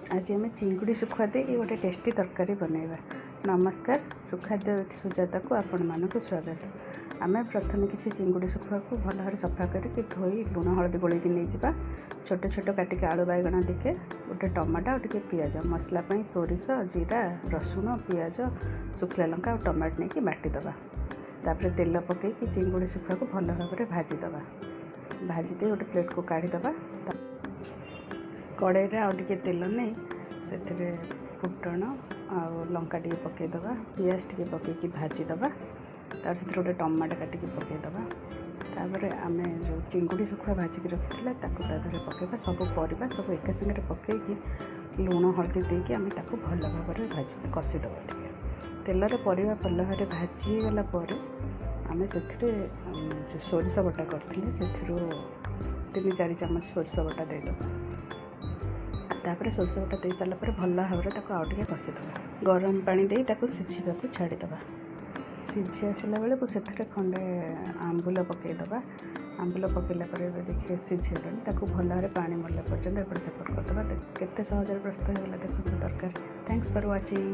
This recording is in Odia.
ଆଜି ଆମେ ଚିଙ୍ଗୁଡ଼ି ଶୁଖୁଆ ଦେଇକି ଗୋଟେ ଟେଷ୍ଟି ତରକାରୀ ବନେଇବା। ନମସ୍କାର, ସୁଖାଦ୍ୟ ସୁଜାତାକୁ ଆପଣମାନଙ୍କୁ ସ୍ୱାଗତ। ଆମେ ପ୍ରଥମେ କିଛି ଚିଙ୍ଗୁଡ଼ି ଶୁଖୁଆକୁ ଭଲ ଭାବରେ ସଫା କରିକି ଧୋଇ ଲୁଣ ହଳଦୀ ଗୋଳେଇକି ନେଇଯିବା। ଛୋଟ ଛୋଟ କାଟିକି ଆଳୁ, ବାଇଗଣ ଟିକେ, ଗୋଟେ ଟମାଟୋ ଆଉ ଟିକେ ପିଆଜ। ମସଲା ପାଇଁ ସୋରିଷ, ଜିରା, ରସୁଣ, ପିଆଜ, ଶୁଖିଲା ଲଙ୍କା ଆଉ ଟମାଟୋ ନେଇକି ବାଟିଦେବା। ତାପରେ ତେଲ ପକାଇକି ଚିଙ୍ଗୁଡ଼ି ଶୁଖୁଆକୁ ଭଲ ଭାବରେ ଭାଜିଦେବା। ଭାଜି ଦେଇ ଗୋଟେ ପ୍ଲେଟ୍କୁ କାଢ଼ିଦେବା। କଡ଼େଇରେ ଆଉ ଟିକେ ତେଲ ନେଇ ସେଥିରେ ଫୁଟଣ ଆଉ ଲଙ୍କା ଟିକେ ପକାଇଦେବା। ପିଆଜ ଟିକେ ପକାଇକି ଭାଜିଦେବା। ତାପରେ ସେଥିରେ ଗୋଟେ ଟମାଟୋ କାଟିକି ପକାଇଦେବା। ତାପରେ ଆମେ ଯେଉଁ ଚିଙ୍ଗୁଡ଼ି ଶୁଖୁଆ ଭାଜିକି ରଖିଥିଲେ, ତାକୁ ତା ଦେହରେ ପକାଇବା। ସବୁ ପରିବା ସବୁ ଏକା ସାଙ୍ଗରେ ପକାଇକି ଲୁଣ ହଳଦୀ ଦେଇକି ଆମେ ତାକୁ ଭଲ ଭାବରେ ଭାଜି କଷିଦେବା ଟିକେ। ତେଲରେ ପରିବା ଭଲ ଭାବରେ ଭାଜି ହେଇଗଲା ପରେ ଆମେ ସେଥିରେ ଯେଉଁ ସୋରିଷ ବଟା କରିଥିଲେ, ସେଥିରୁ 3-4 ଚାମଚ ସୋରିଷ ବଟା ଦେଇଦେବା। ତାପରେ ସୋରିଷ ବଟା ଦେଇ ସାରିଲା ପରେ ଭଲ ଭାବରେ ତାକୁ ଆଉ ଟିକେ କଷିଦେବା। ଗରମ ପାଣି ଦେଇ ତାକୁ ସିଝିବାକୁ ଛାଡ଼ିଦେବା। ସିଝି ଆସିଲା ବେଳକୁ ସେଥିରେ ଖଣ୍ଡେ ଆମ୍ବୁଲ ପକାଇଦେବା। ଆମ୍ବୁଲ ପକାଇଲା ପରେ ଏବେ ଦେଖିବେ ସିଝିଗଲାଣି। ତାକୁ ଭଲ ଭାବରେ ପାଣି ମରିଲା ପର୍ଯ୍ୟନ୍ତ ଏପଟ ସେପଟ କରିଦେବା। କେତେ ସହଜରେ ପ୍ରସ୍ତୁତ ହେଇଗଲା ଦେଖନ୍ତୁ ତରକାରୀ। Thanks for watching.